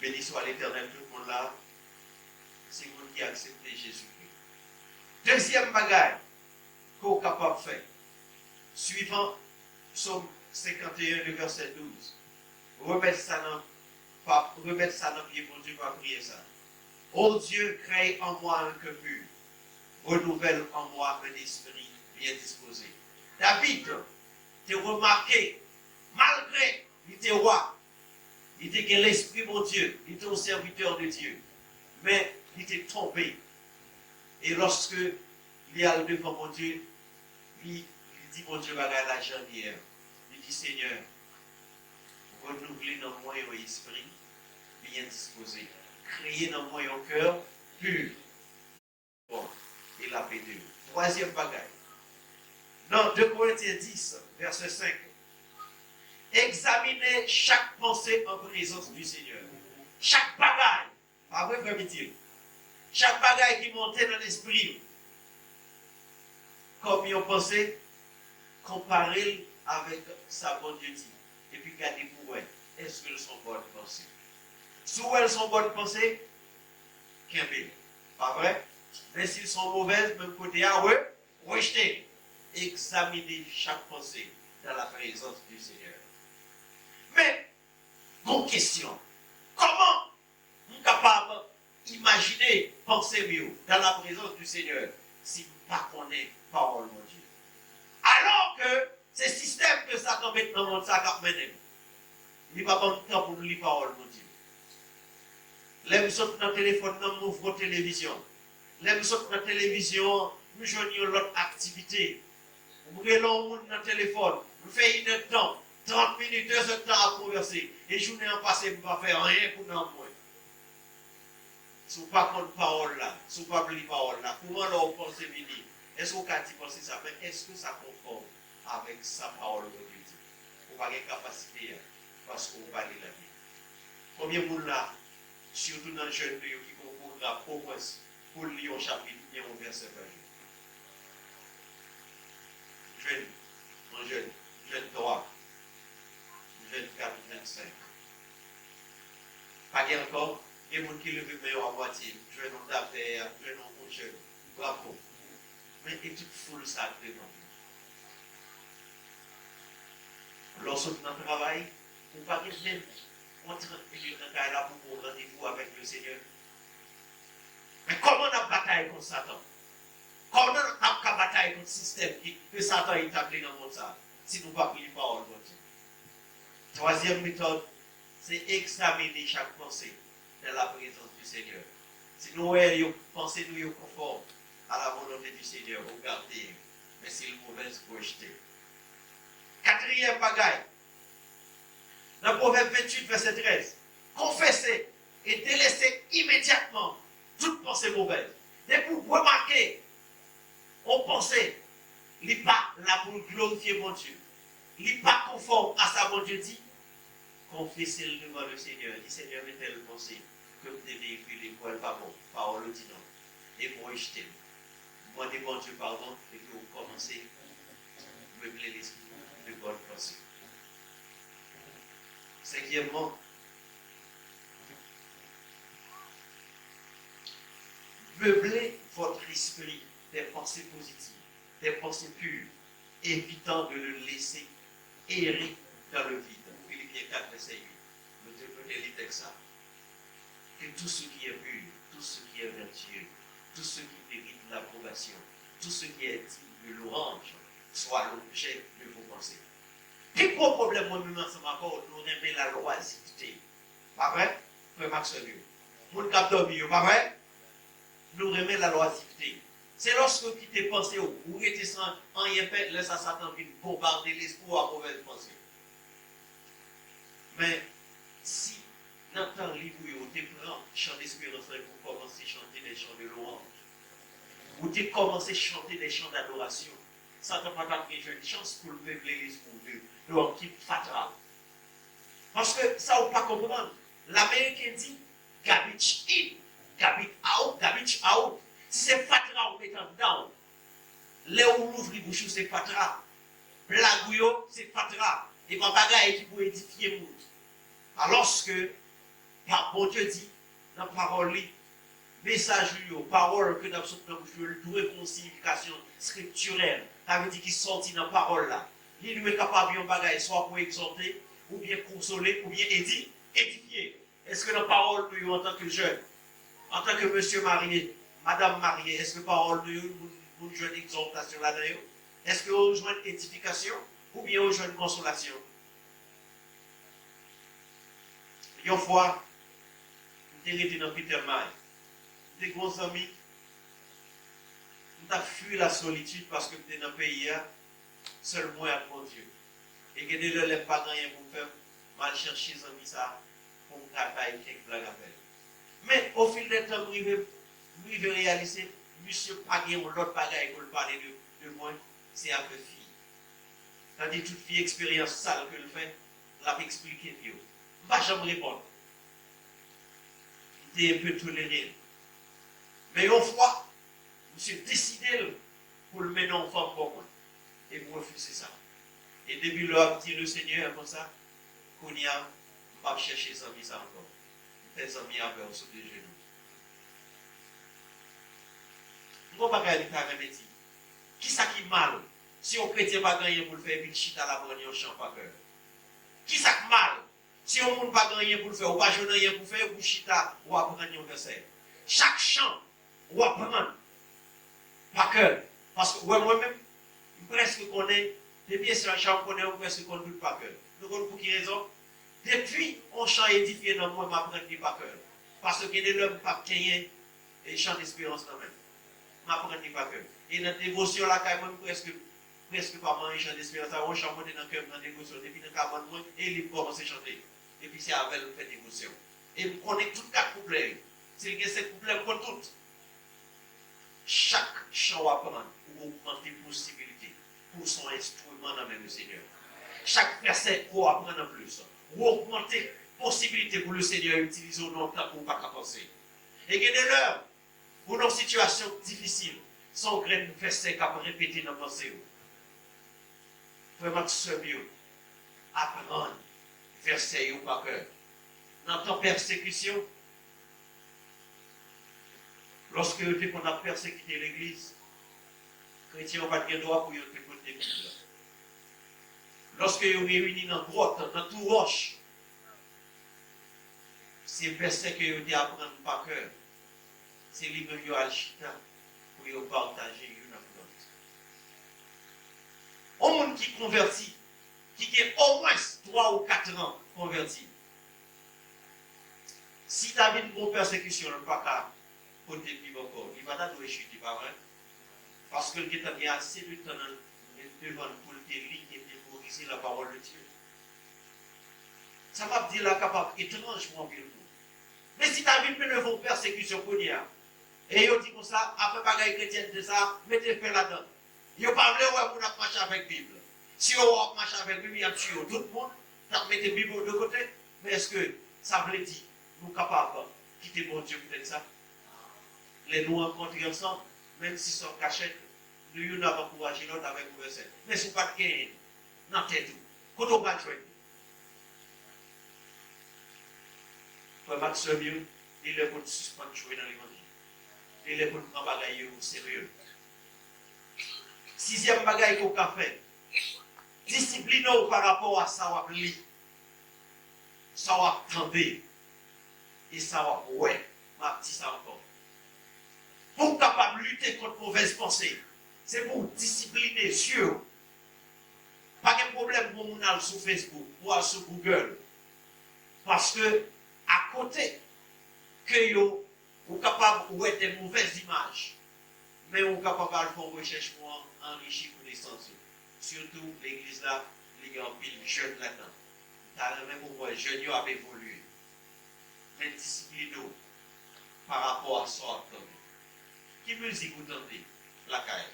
Beni swa Letènèl, tout moun la, se moun ki aksepte Jezikri. Dezyèm bagay ke w kapab fè, swivan Sòm senkanteyen, de vèsè douz, remèt sa nan, pa, remèt sa nan pye Bondye pa priyè sa. Ô Dieu, crée en moi un cœur pur, renouvelle en moi un esprit bien disposé. David te remake, malgre li te wa, li te gen Lespri Bondye, li te yon sèvitè de Dye, men li te tonbe. E lòske li al devan Bondye, li, li di Bondye bagay la jan li ye a. Li di, Senyè, renouvle nan mwen yon espri byen dispoze. Kreye nan mwen yon kè pi, bon, e l ap ede w. Twazyèm bagay, nan de Korentyen dis, vèsè senk, egzamine chak panse an prezans di Senyè. Chak bagay, pa vre, frè Mitil? Chak bagay ki monte nan lespri w kòm yon panse, konpare l avèk sa Bondye di, epi gade pou w wè, èske l se yon bòn panse? Si w wè l se yon bòn panse, kenbe l. Pa vre? Men si l se yon movèz, menm kote a, re, rejte l. Egzamine chak panse dans la présence du Seigneur. Men, gon kesyon. Kòman m kapab imajine panse m yo dans la présence du Seigneur si m pa konnen pawòl Bondye? Alò ke se sistèm ke Satan met nan mond sa k ap mennen m. Li pa ban m tan pou m li pawòl Bondye. Lè m sot nan telefòn nan, m ouvri televizyon. Lè m sot nan televizyon an, m jwenn yon lòt aktivite. M rele yon moun nan telefòn, m fè inèdtan, trant minit, de zèdtan ap konvèse, e jounen an pase m pa fè anyen pou nanm mwen. Si w pa konn pawòl la, si w p ap li pawòl la, kouman lè w panse vini? Èske w ka di panse sa, men èske sa konfòm avèk sa pawòl Bondye di? Ou pa gen kapasite a, paske w pa li Labib. Konbyen moun la, sitou nan jèn nou yo, ki gen yon pwogram omwens pou l li yon chapit oubyen yon vèsè pa jou? Jwenn, mwen jwenn, jwenn twa, jwenn kat, jwenn senk. Pa gen ankò, gen moun ki leve men yo amwatye, jwenn yon dapè, jwenn yon moun jèn. Bravo. Men e tout foul sa k devan nou. Lè w sot nan travay, ou pa gen menm yon trant minit nan kay la pou w pran randevou avèk Lesenyè. Men kòman n ap batay kont Satan? Kòman n ap ka batay kont sistèm ki, ke Satan etabli nan mond sa a, si nou p ap li pawòl Bondye? Twazyèm metòd, se egzamine chak panse dans la présence du Seigneur. Si nou wè yo, panse nou yo konfòm à la volonté du Seigneur, ou gade, men si l movèz, rejte. Katriyèm bagay, nan Pwovèb venntuit, vèsè trèz, konfese e delese imedyatman tout panse movèz. Depi w remake yon panse, li pa la pou l glorifye Bondye, li pa konfòm a sa Bondye di, konfese l devan Lesenyè. Di, Senyè, gen tèl panse ke m te veyikile, m wè l pa bon. Pawòl ou di non. E m rejte l. Mande Bondye padon, epi w kòmanse meble lespri w de bòn panse. Senkyèmman, meble votre esprit des pensées positives, des pensées pures, évitant de le laisser errer dans le vide. Philippiens quatre, verset huit. Nou te, nou te li tèks sa. Que tout ce qui est pur, tout ce qui est vertueux, tout ce qui mérite l'approbation, tout ce qui est digne de louange soit l'objet de vos pensées. Pi gwo pwoblèm mwen menm ansanm avè w, nou renmen lalwazivte. Pa vre? Frè m ak sè m yo. Moun k ap dòmi yo, pa vre? Nou renmen lalwazivte. Se lòske w kite panse w, ou rete san anyen fè, lè sa Satan vin bonbade lespri w ak movèz panse. Men, si nan tan lib ou yo, ou te pran chan desperans lan epi w kòmanse chante des chants de louange, ou te kòmanse chante des chants d'adoration, Satan pa t ap gen jwenn chans pou l meble lespri w de, de yon kip fatra. Paske sa ou pa konprann, Ameriken di, garbage in, garbage out, garbage out. Si se fatra ou met anndan w, lè ou louvri bouch ou se fatra. Blag ou yo se fatra. E pa bagay ki pou edifye moun. Alòske, pa Bondye di nan pawòl li, mesaj ou yo, pawòl ke n ap sot nan bouch yo, l dwe gen yon siyifikasyon skriktirèl. Sa vle di ki sòti nan pawòl la. Li dwe kapab yon bagay swa pou egzòte, oubyen konsole, oubyen edi, edifye. Èske nan pawòl nou yo antanke jèn, antanke mesye marye, madanm marye, èske pawòl nou yo, moun, moun jwenn egzòtasyon ladan yo? Èske yo jwenn edifikasyon oubyen yo jwenn konsolasyon? Yon fwa, m te rete nan Petermaï. M te gen yon zanmi, m t ap fui la solitude paske m te nan peyi a, sèl mwen ak Bondye. E gen de lè, lè m pa gen anyen pou m fè, m al chèche zanmi sa a pou m ka bay kèk blag avè l. Men, au fil des temps, m rive, m rive reyalize, misye pa gen yon lòt bagay pou l pale de, de mwen, se afè fi. Tande tout vye eksperyans sal ke l fè, l ap eksplike m yo. M pa janm reponn. M te enpe tolere l. Men yon fwa, misye deside l pou l mennen yon fanm bò mwen. E m refize sa. E depi lè w ap di Lesenyè konsa, kounye a, m p ap chèche zanmi sa ankò. M fè zanmi avè w sou de jenou. M gon bagay li ta renmen di. Kisa ki mal si yon kretyen pa gen anyen pou l fè epi l chita l aprann yon chan pa kè? Kisa k mal si yon moun pa gen anyen pou l fè, ou pa jwenn anyen pou fè, ou chita, ou aprann yon vèsè? Chak chan, ou aprann pa kè. Paske, ou wè mwen menm, m prèske konnen, depi e chan, chan m konnen, ou prèske konn tout pa kè. Nou konn pou ki rezon? Depi yon chan edifye nan mwen, m aprann li pa kè. Paske gen de lè m p ap genyen e chan desperans nan men m. M aprann li pa kè. E nan devosyon lakay mwen, m prèske, prèske pa manyen chan desperans sa. Yon chan monte nan kè m nan devosyon. Depi nan kabann mwen, e li m kòmanse chante. Epi se avè l m fè devosyon. E m konnen tout kat kouplè yo. Si l gen senk kouplè, m konn tout. Chak chan w aprann, ou ogmante posibilite pou w se yon enstriman nan men Lesenyè. Chak vèsè ke w aprann anplis, ou ogmante posibilite pou Lesenyè itilize w nan yon tan ke w pa ka panse. E gen de lè, ou nan yon sitiyasyon difisil, se yon grenn vèsè k ap repete nan panse w. Frè m ak sè m yo, aprann vèsè yo pa kè. Nan tan pèsekisyon, lòske yo te konn ap pèsekite legliz, kretyen yo pa t gen dwa pou yo te pote Bib la. Lòske yo reyini nan gwòt, nan twou wòch, se vèsè ke yo te aprann pa kè, se li menm yo al chita pou yo pataje youn ak lòt. Yon moun ki konvèti, ki gen omwens twa ou kat an konvèti, si ta vin gon pèsekisyon, l pa ka pote Bib ankò, li pa ta dwe chite, pa vre? Paske l gentan gen ase de tan nan, devan l pou l te li e memorize la parole de Dieu. Sa m ap di la kapab etranj pou anpil moun. Men si ta vin devan yon pèsekisyon kounye a, e yo di konsa, afè bagay kretyènte sa, mete fen ladan. Yo pa vle wè moun ap mache avèk Bib. Si yo wè w ap mache avèk Bib, y ap tiye w. Tout moun t ap mete Bib yo de kote. Men èske sa vle di nou kapab kite Bondye poutèt sa? Lè nou rankontre ansanm, menm si se an kachèt, nou youn ap ankouraje lòt avèk yon vèsè. Men si w pa t genyen l nan tèt ou, kote w pral jwenn li? Frè m ak sè m yo, li lè pou n sispann jwe nan levanjil. Li lè pou n pran bagay yo oserye. Sizyèm bagay ke w ka fè, disipline w pa rapò a sa w ap li, sa w ap tande, e sa w ap wè. M ap di sa ankò. Pou w kapab lite kont movèz panse, se pou w disipline zye w. Pa gen pwoblèm pou yon moun al sou Facebook, pou al sou Google. Paske akote ke yo, ou kapab wè de movèz imaj, men ou kapab al fè yon rechèch pou an- anrichi konesans ou. Sitou legliz la, li gen anpil jèn ladan. M ta renmen pou m wè jèn yo ap evolye. Men disipline w pa rapò a sa w ap tande. Ki mizik ou tande lakay?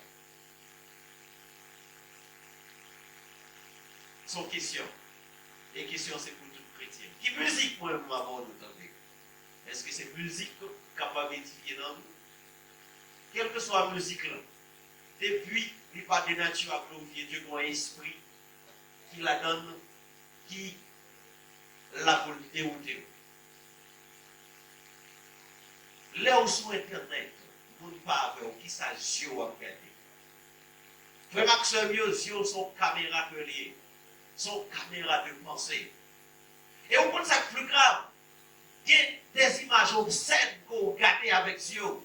Se yon kesyon. E kesyon se pou tout kretyen. Ki mizik mwen menm avè w nou tande? Èske se mizik k ap kapab edifye nanm nou? Kèlkeswa mizik lan, depi li pa de nati a glorifye Dye, gen yon espri ki ladan l ki la pou l dewoute w. Lè w sou entènèt, moun pa avè w, kisa zye w ap gade? Frè m ak sè m yo, zye w se yon kamera ke l ye. Se yon kamera de panse. E ou konn sa k pi grav? Gen dèzimaj obsèn ke w gade avèk zye w.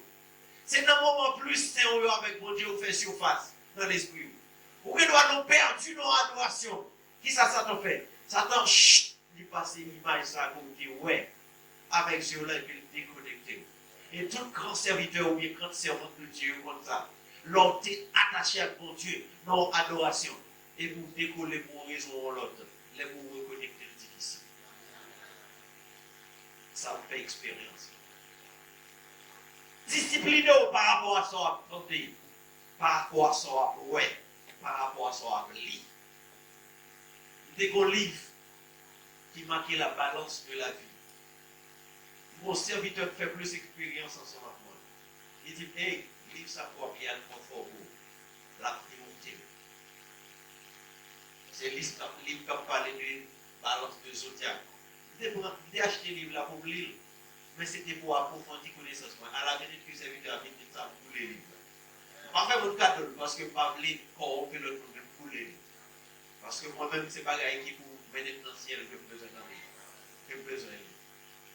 Se nan moman plis sen w yo avèk Bondye ou fè sifas nan lespri w. Ou gen dwa nou pèdi nan adorasyon. Kisa Satan fè? Satan, ch, li pase imaj sa ke w te wè avèk zye w la epi l dekonekte w. E tout gran sèvitè oubyen gran sèvant de Dye yo konn sa. Lè w te atache ak Bondye nan yon adorasyon, epi w dekole pou yon rezon ou yon lòt, lè pou w rekonekte l difisil. Sa m fè eksperyans. Disipline w pa rapò a sa w ap tande, pa rapò a sa w ap wè, pa rapò a sa w ap li. M te gen yon liv ki make la balance de la vie. M gen yon sèvitè k fè plis eksperyans ansanm ak mwen. Li di m, "Ey, liv sa pou w ap li a l twò fò pou w. L ap dewoute w." Se lis k ap, liv k ap pale de balans de zodyak. M te pran, m te achte liv la pou m li l, men se te pou apwofondi konesans mwen. Alaminit ke sèvitè a vin di m sa, m boule liv la. M pa fè moun kado l, paske m pa vle kòwonpi lòt moun, men m boule li. Paske mwen menm, se bagay ki pou mennen m nan syèl ke m bezwen tande, ke m bezwen li.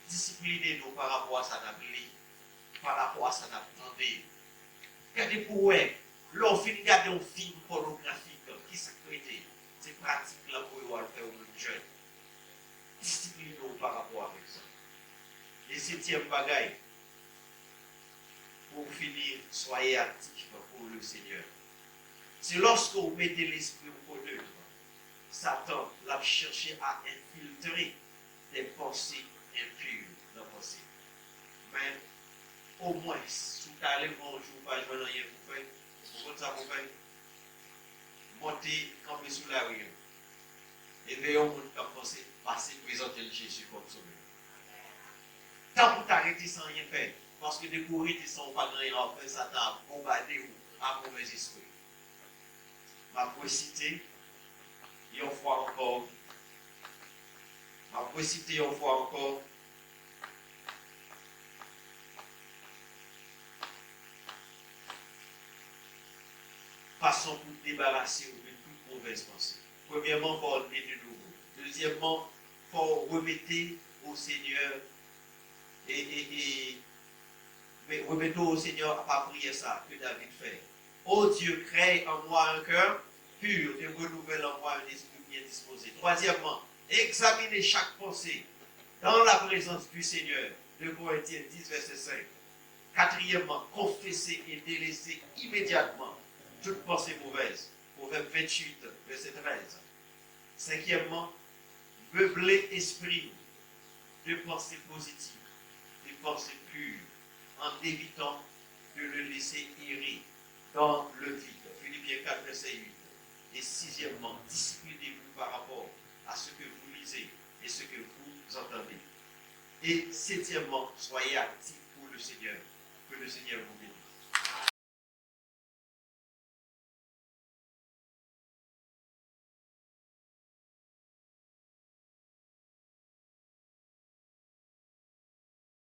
Disipline nou pa rapò a sa n ap li, pa rapò a sa n ap tande. Gade pou w wè, lè w fin gade yon fim pònografik, kisa k rete? Se pratik la pou yo al fè yon moun jèn. Disipline w pa rapò avèk sa. E setyèm bagay, pou w fini, soyez actifs pour le Seigneur. Se lòske w mete lespri w kote l, Satan, l ap chèche a enfiltre de panse enpi nan panse. Men, omwen, si w ta leve yon jou, w pa jwenn anyen pou fè, ou konn sa pou fè? Monte, kanpe sou lari an. E veye yon moun k ap panse, pase, prezante l Jezi kòm sovè. Tanpri w ta rete san anyen fè, paske depi w rete san ou pa gen anyen w ap fè, Satan ap bonbade w a movèzespri. M ap resite yon fwa ankò. M ap resite yon fwa ankò. Fason pou debarase w de tout movèz panse. Premyèman, fò w ne de nouvo. Dezyèmman, fò w remete o Senyè, e, e, e, mais remettez au Seigneur par prière ça que David fait. Ô Dieu, crée en moi un cœur pur et renouvelle en moi un esprit bien disposé. Troisièmement, examinez chaque pensée dans la présence du Seigneur. Deux Corinthiens dix, verset cinq. Quatrièmement, confessez et délaissez immédiatement toute pensée mauvaise. Proverbe vingt-huit, verset treize. Cinquièmement, meubler esprit de pensées positives, de pensées pures, en évitant de le laisser errer dans le vide. Philippiens quatre, verset huit. Et sixièmement, disciplinez-vous par rapport à ce que vous lisez et ce que vous entendez. Et septièmement, soyez actifs pour le Seigneur. Que le Seigneur vous bénisse.